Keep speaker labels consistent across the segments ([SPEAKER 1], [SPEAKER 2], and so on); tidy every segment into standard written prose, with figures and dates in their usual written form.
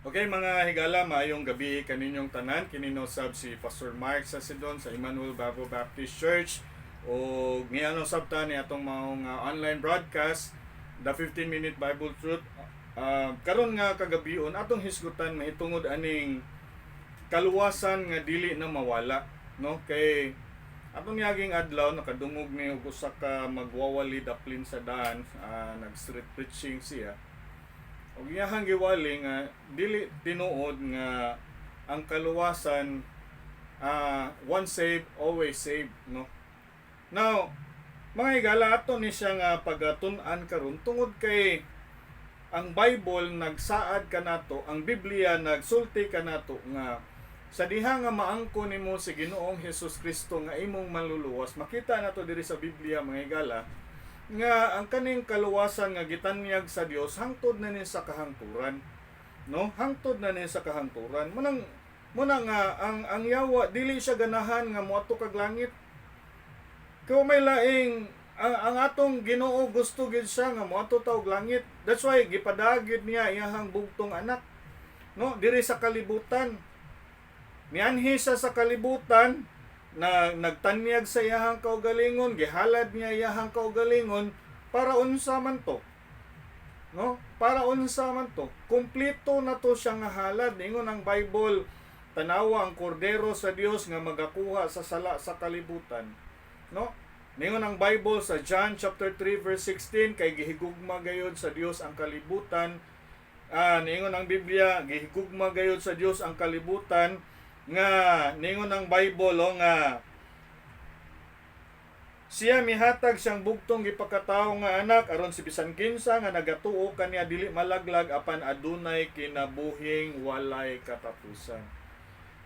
[SPEAKER 1] Okay, mga higala, maayong gabi kaninyong tanan. Kini usab si Pastor Mark Sasidon sa Emmanuel Babo Baptist Church. O niano sab ta ni atong maong online broadcast, The 15 Minute Bible Truth. Karon nga kagabion, atong hisgutan mahitungod aning kaluwasan nga dili na mawala, no? Kay atong niaging adlaw, nakadungog ni og usa ka magwawali daplin sa daan, nag street preaching siya. Ug iyahang giwali nga dili tinuod nga ang kaluwasan once saved, always saved, no? Now, mga higala, ato ni siya nga pagatun-an karon tungod kay ang Bible nagsaad kanato, ang Biblia nagsulti kanato nga sa diha nga maangko nimo si Ginoong Hesus Kristo nga imong manluluwas, makita nato diri sa Biblia, mga higala, nga ang kaning kaluwasan nga gitanyag sa Dios hangtod na ni sa kahangturan, no? Hangtod na ni sa kahangturan. Munang muna nga ang yawa dili siya ganahan nga moadto kag langit. Kay may laing ang atong Ginoo, gusto gid siya nga moadto ta og langit. That's why gipadagit niya iyahang bugtong anak, no, diri sa kalibutan. Nianhi siya sa kalibutan na nagtanyag sa iyahang kaugalingon, gihalad niya iyahang kaugalingon para unsa man to? No? Para unsa man to? Kumpleto na to siya nga halad. Ingon ang Bible, "Tanawa ang kordero sa Dios nga magakuha sa sala sa kalibutan." No? Ningon ang Bible sa John chapter 3 verse 16, "Kay gihigugma gayod sa Dios ang kalibutan." Ningon ang Biblia, gihigugma gayod sa Dios ang kalibutan nga ningon ang Bible, oh, nga siya mihatag siyang bugtong gipakatawo nga anak aron si bisan kinsa nga nagatuo kaniya dili malaglag apan adunay kinabuhing walay katapusan.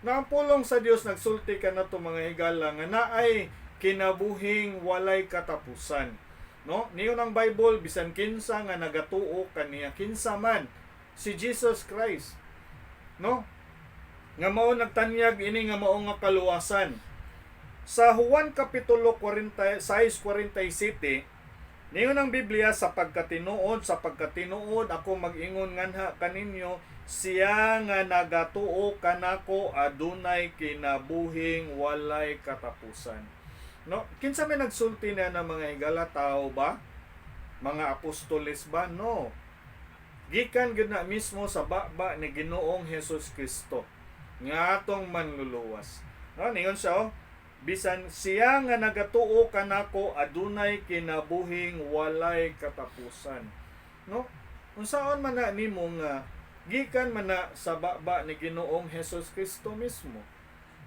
[SPEAKER 1] Na ang pulong sa Dios nagsulti kanato, mga higala, nga naay kinabuhing walay katapusan. No? Niyon ang Bible, bisan kinsa nga nagatuo kaniya, kinsa man si Jesus Christ. No? Nga mao nagtanyag ini nga mao nga kaluwasan. Sa Juan Kapitulo 46:47, niyon ang Biblia, Sa pagkatinuod ako mag-ingon nganha kaninyo, siya nga nagatuo kanako adunay kinabuhing walay katapusan." No, kinsa may nagsulti na ng, mga higala? Tao ba? Mga apostoles ba? No. Gikan gyud na mismo sa baba ni Ginoong Hesus Kristo nga atong manluluwas. No, ningon siya, oh, "Bisan siya nga nagatuo kanako adunay kinabuhing walay katapusan." No? Unsaon man na nimo nga gikan man na sa baba ni Ginoong Hesus Kristo mismo?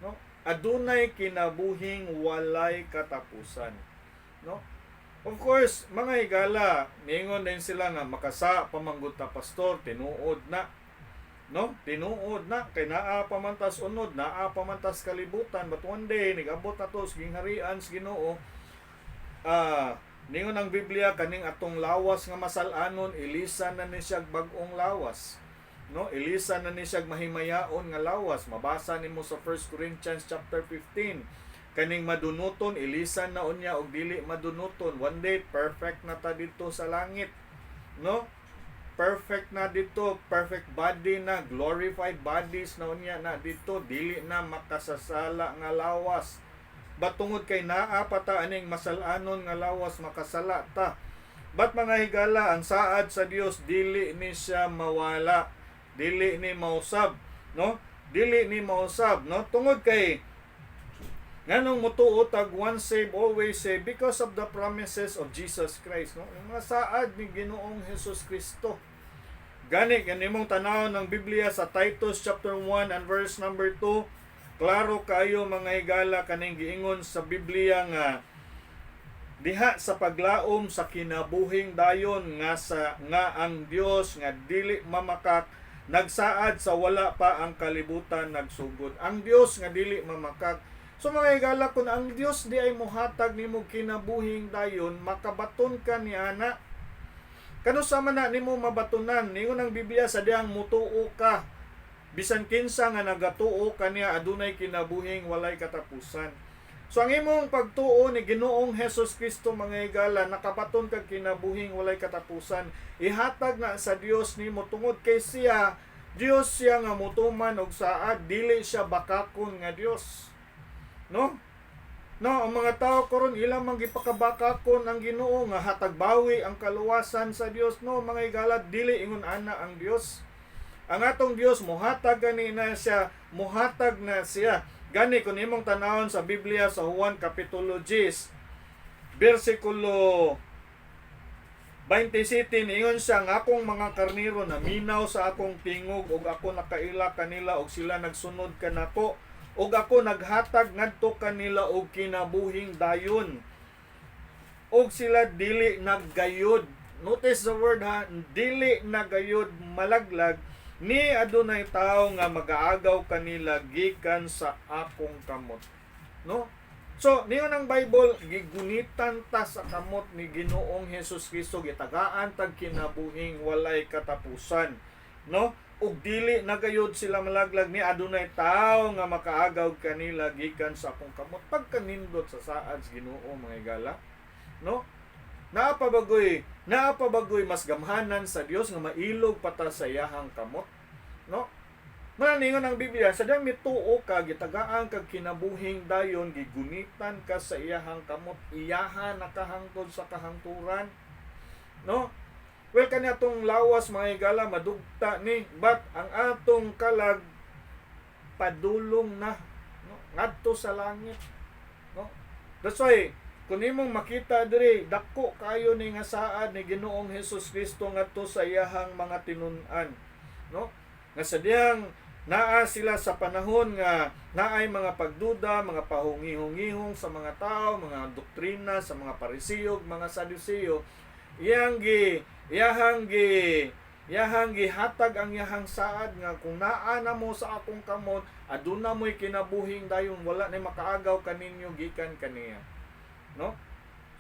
[SPEAKER 1] No? Adunay kinabuhing walay katapusan. No? Of course, mga higala, ningon din sila nga makasa pa man gud ta, Pastor, tinuod na. No? Tinuod na kay naa pa man tas unod, naa pa man tas kalibutan, but one day nigabot na to sa gingharian sa Ginoo. Ningon ang Biblia, kaning atong lawas nga masal-anon, ilisan na ni siya bag-ong lawas. No? Ilisan na ni siya mahimayaon nga lawas. Mabasa nimo sa 1 Corinthians chapter 15. Kaning madunuton, ilisan na unya og dili madunuton. One day perfect na ta dito sa langit. No? Perfect na dito, perfect body na, glorified bodies na unya na dito, dili na makasasala nga lawas. But tungod kay naa pa ta aning masal-anon nga lawas, makasala ta. But mga higala, ang saad sa Dios dili ni siya mawala, dili ni mausab, no? Dili ni mausab, no? Tungod kay nganong mutuo tag once save, always save? Because of the promises of Jesus Christ, no? Yung mga saad ni Ginoong Hesus Kristo. Gani kanimong tanaw ng Biblia sa Titus chapter 1 and verse number 2, klaro kayo, mga higala, kaning giingon sa Biblia nga diha sa paglaom sa kinabuhing dayon nga sa nga ang Dios nga dili mamakak nagsaad sa wala pa ang kalibutan nagsugod. Ang Dios nga dili mamakak. So mga higala, kung ang Dios di ay mohatag nimo kinabuhing dayon, makabaton ka ni ana. Kanusa man na nimo mabatunan? Ningon ang Biblia, sa dihang mutuo ka. Bisan kinsa nga nagatuo kaniya adunay kinabuhing walay katapusan. So ang imong pagtuo ni Ginoong Hesus Kristo, mga higala, nakabaton kag kinabuhing walay katapusan. Ihatag na sa Dios nimo tungod kay siya Dios siya nga mutuman og saad, dili siya bakakon nga Dios. No? No, ang mga tao karon ilang man gipakabakakon ang Ginoo nga hatag bawi ang kaluwasan sa Dios. No, mga higala, dili ingon ana ang Dios. Ang atong Dios mohatag gani na siya, mohatag na siya. Gani kung imong tanawon sa Biblia sa Juan kapitulo 10 bersikulo 27, niingon siya nga akong mga karniro naminaw sa akong tingog ug ako nakaila kanila ug sila nagsunod kanako ug ako naghatag ngadto kanila og kinabuhing dayon ug sila dili naggayod. Notice the word ha, dili nagayod malaglag ni adunay tawo nga magaagaw kanila gikan sa akong kamot, no? So niyon ang Bible, gigunitan ta sa kamot ni Ginoong Hesus Kristo, gitagaan tag kinabuhing walay katapusan, no? Ug dili nagayod sila malaglag ni adunay tawo nga makaagaw kanila gikan sa akong kamot. Pagkanindot sa saad sa Ginoo, mga higala, no? Naa pa bagoy mas gamhanan sa Dios nga mailog pa ta sa iyahang kamot, no? Mao ang Biblia, sa diyang mituo ka, gitagaan kag kinabuhing dayon, gigunitan ka sa iyahang kamot, iyaha nakahangtod sa kahangturan, no? Well, kani atong lawas, mga higala, madugta ni, but ang atong kalag padulong na, no, ngadto sa langit, no? That's why kung imong makita diri, dako kayo ni nga saad ni Ginoong Hesus Kristo ngadto sa iyahang mga tinun-an, no? Nga sa diyang naa sila sa panahon nga naay mga pagduda, mga pahungihong-ihong sa mga tao, mga doktrina sa mga Pariseo, mga Saduceo, iyahang gihatag ang iyahang saad nga kung naa na mo sa akong kamot, aduna mo'y kinabuhing dayon, wala na makaagaw kaninyo gikan kaniya, no?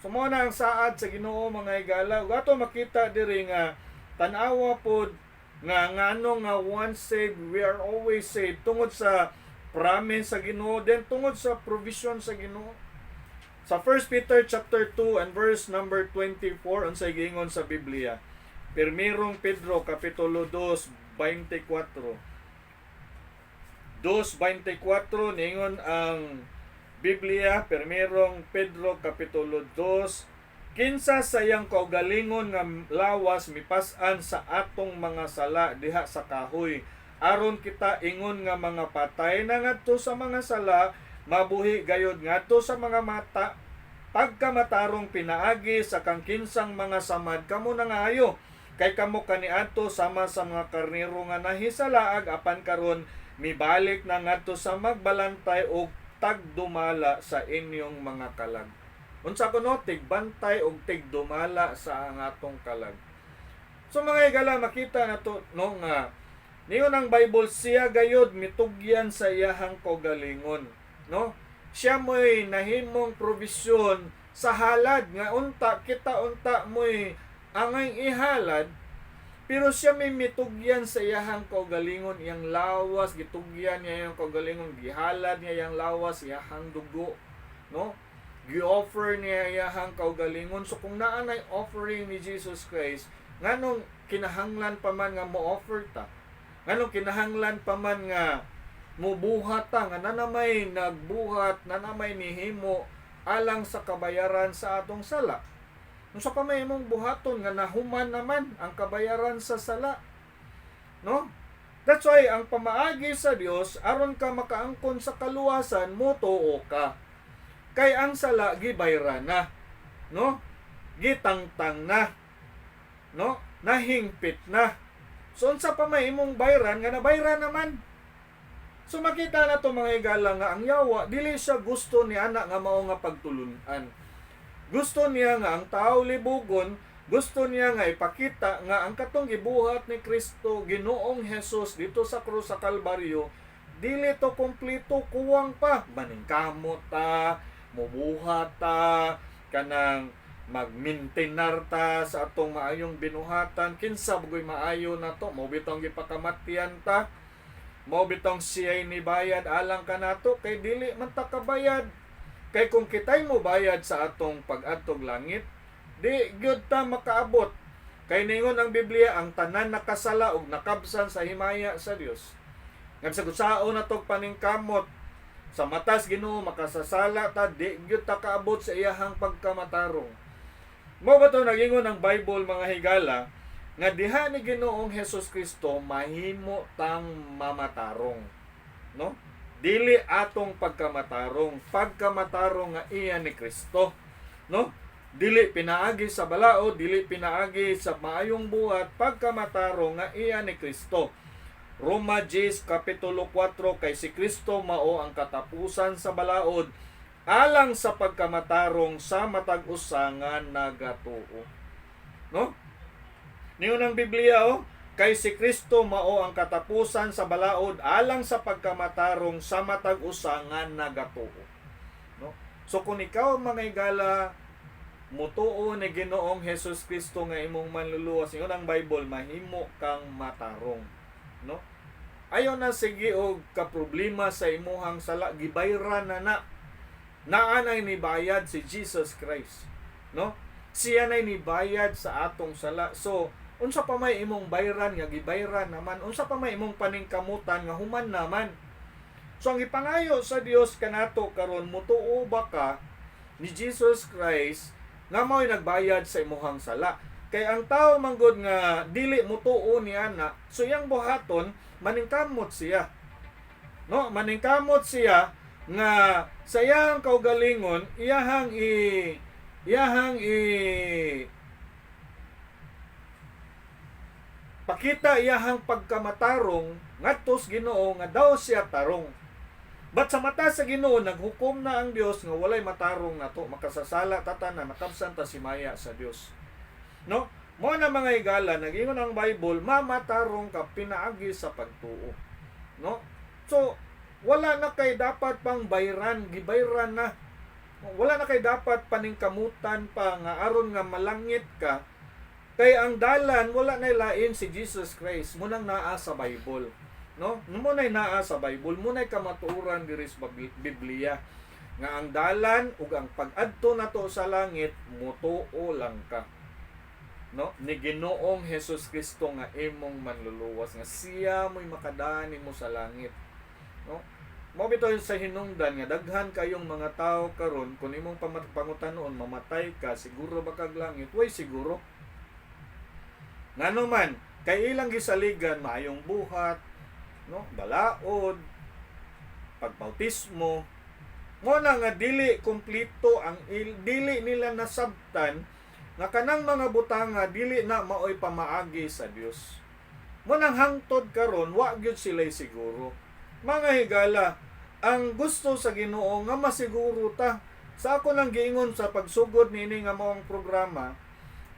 [SPEAKER 1] So mao na ang saad sa Ginoo, mga higala. Ug ato makita diri nga tan-awa pod nga ngano nga once saved, we are always saved, tungod sa promise sa Ginoo, then tungod sa provision sa Ginoo. Sa 1 Peter chapter 2 and verse number 24, unsay giingon sa Biblia? Primerong Pedro kapitulo 2 24. 2:24, ningon ang Biblia, Primerong Pedro kapitulo 2, kinsa sa iyang kaugalingon nga lawas mipas-an sa atong mga sala diha sa kahoy, aron kita ingon nga mga patay na ngadto sa mga sala, mabuhi gayod ngadto sa mga mata pagkamatarong pinaagi sa kang kinsang mga samad kamo nangayo. Kay kamo kaniadto sama sa mga karnero nga nahisalaag, apan karon mibalik na ngadto sa magbalantay og tagdumala sa inyong mga kalag. Unsa kuno tigbantay og tigdumala sa ang atong kalag? So mga higala, makita nato, no, nga niyon ang Bible, siya gayod mitugyan sa iyahang kaugalingon, no? Siya mo'y nahimong provisyon sa halad nga unta kita unta mo'y angay ihalad, pero siya may mitugyan sa iyahang kaugalingon, iyang lawas, gitugyan niya iyang kaugalingon, gihalad niya iyang lawas, iyahang dugo, no? Gi-offer niya iyahang kaugalingon. So kung naa nay offering ni Jesus Christ, nganong kinahanglan pa man nga mo-offer ta? Nganong kinahanglan pa man nga mubuhat ta nga nanamay nagbuhat, nanamay nihimo alang sa kabayaran sa atong sala? Unsa pa may imong buhaton nga nahuman naman ang kabayaran sa sala? No? That's why ang pamaagi sa Dios aron ka makaangkon sa kaluwasan, motuo ka. Kay ang sala gibayran na. No? Gitangtang na. No? Nahingpit na. So unsa pa may imong bayran nga nabayran naman? So makita na to, mga higala, nga ang yawa dili siya gusto ni ana nga mao nga pagtulun-an. Gusto niya nga ang tao libugon, gusto niya nga ipakita nga ang katong gibuhat ni Kristo Ginoong Hesus dito sa krus sa Kalbaryo dili to kompleto, kuwang pa. Maningkamot ta, mubuhat ta, kanang magmintinar ta sa atong maayong binuhatan, kinsa bugoy maayo na to, mao bitong gipakamatyan ta, mao bitong siya'y nibayad alang kanato kay dili man ta kabayad. Kay kung kita'y mo bayad sa atong pag-adtog langit, di gyud ta makaabot. Kay ningon ang Biblia, ang tanan nakasala ug nakabsan sa himaya sa Dios. Nga bisag unsaon natog paningkamot, sa matas Ginoo makasasala ta, di gyud ta kaabot sa iyahang pagkamatarong. Mao ba to nagingon ang Bible, mga higala, nga diha ni Ginoong Hesus Kristo mahimo tang mamatarong, no? Dili atong pagkamatarong, pagkamatarong nga iya ni Kristo, no? Dili pinaagi sa balaod, dili pinaagi sa maayong buhat, pagkamatarong nga iya ni Kristo. Roma 10 kapitulo 4, kay si Kristo mao ang katapusan sa balaod alang sa pagkamatarong sa matag usa nga nagatuo. No? Niyon ang Biblia, oh, kay si Kristo mao ang katapusan sa balaod alang sa pagkamatarong sa matag usa nga nagatuo. No? So kung ikaw, mga higala, mutuo ni Ginoong Hesus Kristo nga imong manluluwas, ingon ang Bible, mahimo kang matarong. No? Ayaw na sige og kaproblema sa imuhang sala, gibayran na na. Naa nay nibayad si Jesus Christ. No? Siya nay nibayad sa atong sala. So, unsa pa may imong bayran nga gibayran naman? Unsa pa may imong paningkamutan nga human naman? So, ang ipangayo sa Dios kanato karon, mutuo ba ka ni Jesus Christ nga mao'y nagbayad sa imuhang sala? Kay ang tao manggod nga dili mutuo ni ana, so iyang buhaton, maningkamot siya. No, maningkamot siya nga sa iyang kaugalingon, iyahang i pakita iyahang pagkamatarong ngadto sa Ginoo nga daw siya tarong. But sa mata sa Ginoo, naghukom na ang Dios nga walay matarong nato, makasasala ta tanan, nakabsan ta sa himaya sa Dios. No? Mo na, mga higala, nagingon ang Bible, mamatarong ka pinaagi sa pagtuo. No? So, wala na kay dapat pang bayran, gibayran na. Wala na kay dapat paningkamutan pa nga aron nga malangit ka. Kay ang dalan wala na lain, si Jesus Christ. Munang naa sa Bible. No? Mo nay naa sa Bible, mo nay kamatuoran diri sa Biblia nga ang dalan ug ang pag-adto nato sa langit, mutuo lang ka, no, ni Ginoong Hesus Kristo nga imong manluluwas, nga siya mo'y makadani nimo sa langit, no? Mao bitaw sa hinungdan nga daghan kayong mga tao karon, kung imong pangutanon, mamatay ka, siguro ba kag langit? Way siguro. Ngano man? Kay ilang gisaligan maayong buhat, no, balaod, pagbautismo. Mo na nga dili kumpleto ang dili nila nasabtan nga kanang mga butanga dili na maoy pamaagi sa Dios. Mo nang hangtod karon wa gyud sila siguro. Mga higala, ang gusto sa Ginoo nga masiguro ta. Sa ako nang giingon sa pagsugod niini nga maong programa,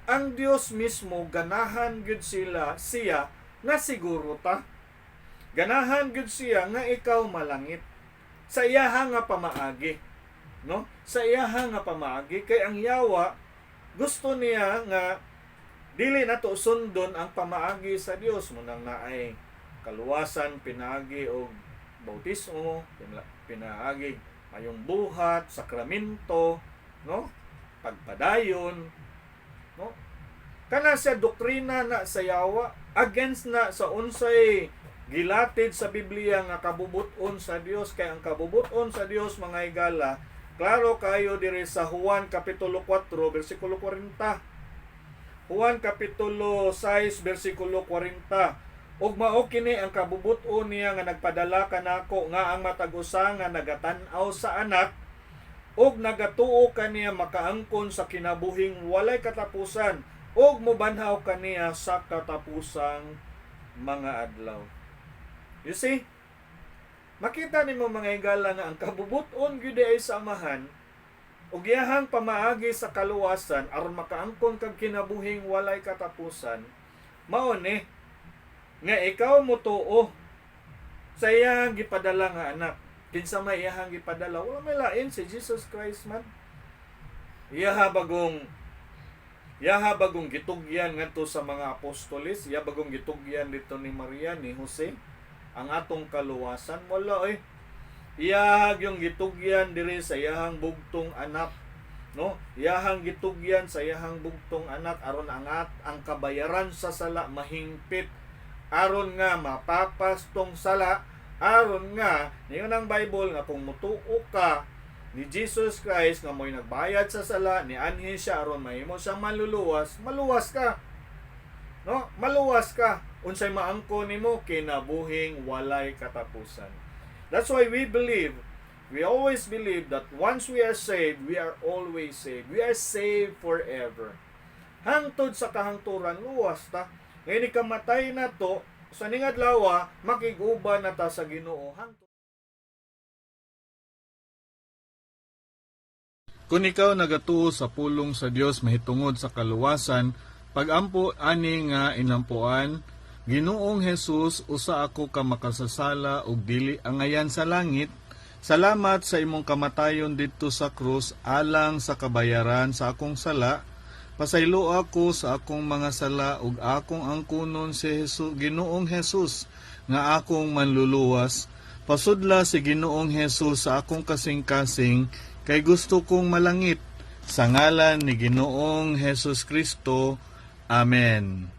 [SPEAKER 1] ang Dios mismo ganahan gyud siya nga siguro ta. Ganahan gyud siya nga ikaw malangit sa iyaha nga pamaagi, no? Sa iyaha nga pamaagi, kay ang yawa gusto niya nga dili nato sundon ang pamaagi sa Dios. Munang naay kaluwasan pinaagi og bautismo, pinaagi mayong buhat, sakramento, no, pagpadayon, no? Kana siya doktrina na sa yawa, against na sa unsay gilatid sa Biblia nga kabubut-on sa Dios. Kay ang kabubut-on sa Dios, mga higala, klaro kayo diri sa Juan kapitulo 4 bersikulo 40. Juan kapitulo 6 bersikulo 40: "Ug mao kini ang kabubut-on niya nga nagpadala kanako, nga ang matag usa nga nagatan-aw sa Anak ug nagatuo kaniya makaangkon sa kinabuhing walay katapusan ug mobanhaw kaniya sa katapusang mga adlaw." You see? Makita nimo, mga higala, nga ang kabubut-on gyud ay sa Amahan ug iyahang pamaagi sa kaluwasan aron makaangkon kag kinabuhing walay katapusan mao ni nga ikaw motuo sa iyang gipadala nga Anak. Kinsa may iyahang gipadala? Wala may lain, si Jesus Christ man. Iyaha bagong gitugyan ngadto sa mga apostoles, iya bagong gitugyan dito ni Maria, ni Jose ang atong kaluwasan? Wala oy. Iya yung gitugyan diri sa iyahang bugtong Anak. No, iyahang gitugyan sa iyahang bugtong anak aron angat ang kabayaran sa sala mahingpit, aron nga mapapas tong sala, aron nga niingon ang Bible nga kung mutuo ka ni Jesus Christ nga mo'y nagbayad sa sala, nianhi siya aron mahimo siyang manluluwas, maluwas ka. No, maluwas ka. Unsay maangko nimo? Kinabuhing walay katapusan. That's why we believe, we always believe that once we are saved, we are always saved. We are saved forever. Hangtod sa kahangturan, luwas ta. Ngayon ikamatay na to, sa ning adlaw, makig-uban na ta sa Ginoo. Hangtod. Kung ikaw nagatuo sa pulong sa Dios mahitungod sa kaluwasan, pagampo ani nga inampuan: "Ginoong Jesus, usa ako ka makasasala ug dili angayan sa langit. Salamat sa imong kamatayon didto sa krus alang sa kabayaran sa akong sala. Pasaylo ako sa akong mga sala ug akong angkunon si Jesus, Ginoong Jesus, nga akong manluluwas. Pasudla si Ginoong Jesus sa akong kasing-kasing kay gusto kong malangit. Sa ngalan ni Ginoong Jesus Kristo. Amen."